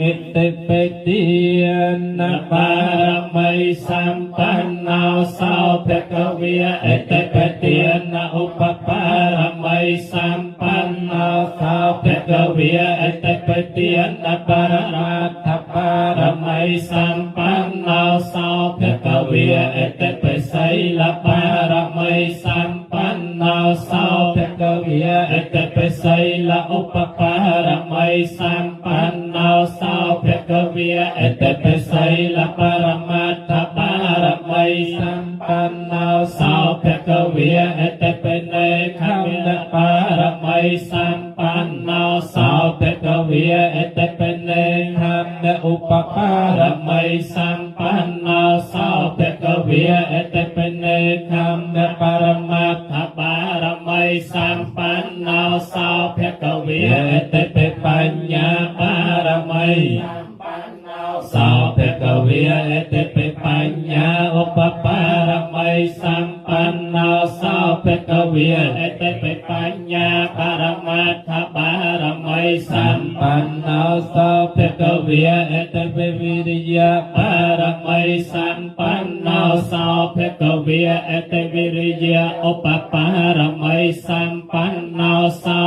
អិតិបិទានបារមីសម្បណ្ណោសោភគវាអិតិបិទានឧបបារមីសម្បណ្ណោសោភគវាអិតិបិទានបរមត្ថបារមីសម្បណ្ណោសោភគវាអិតិបិសីលបារមីសម្បណ្ណោសោភគវាអិតិបិសីលឧបបារមីសម្បណ្ណោសោភគវាអិតិបិសីលបរមត្ថបារមីសម្បណ្ណោសោភគវាអិតិបិនេខមនបារមីសម្បណ្ណោសោភគវាអិតិបិនេខមនឧបបារមីសម្បណ្ណោសោភគវាអិតិបិនេខមនបរមត្ថបារមីសម្បណ្ណោសោភគវាអិតិបិបញ្ញាបារមីសោភគវាអិតិបិបញ្ញាឧបបារមីសម្បណ្ណោសោភគវាអិតិបិបញ្ញាបរមត្ថបារមីសម្បណ្ណោសោភគវាអិតិបិវិរិយបារមីសម្បណ្ណោសោភគវាអិតិវិរិយឧបបារមីសម្បណ្ណោសោ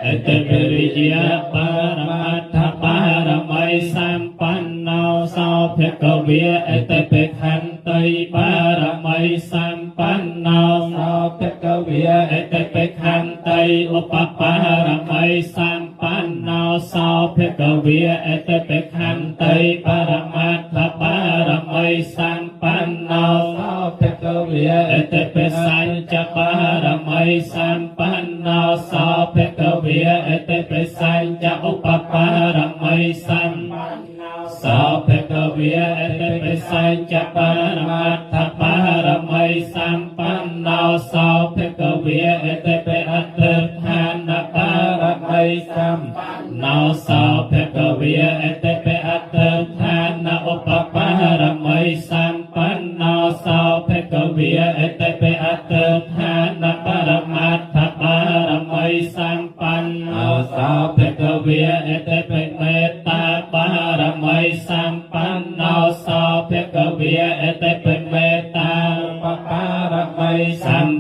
អិតិវិរិយបរមត្ថបារមីសម្បណ្ណោសោភគវាអិតិបិខន្តិបារមីសម្បណ្ណោសោភគវាអិតិបិខន្តិឧបបារមីសម្បណ្ណោសោភគវាអិតិបិខន្តិបរមត្ថបារមីសម្បណ្ណោសោភគវាអិតិបិសញ្ចបារមីសម្បណ្ណោសោភគវាអិតិបិសញ្ចឧបបារមីសម្បណ្ណោសោភគវាអិតិបិសញ្ចបរមត្ថបារមីសម្បណ្ណោសោភគវាអិតិបិអត្រឋានបារមីសម្បណ្ណោសោភគវាអិតិបិអត្រឋានឧបបារមីសម្បណ្ណោសោភគវាអិតិបិអត្រឋានបរមត្ថបារមីសម្បណ្ណោសោភគវាអិតិបិមេត្តាបារមីសម្បណ្ណោសោភគវាអិតិបិមេត្តាឧបបារមីសម្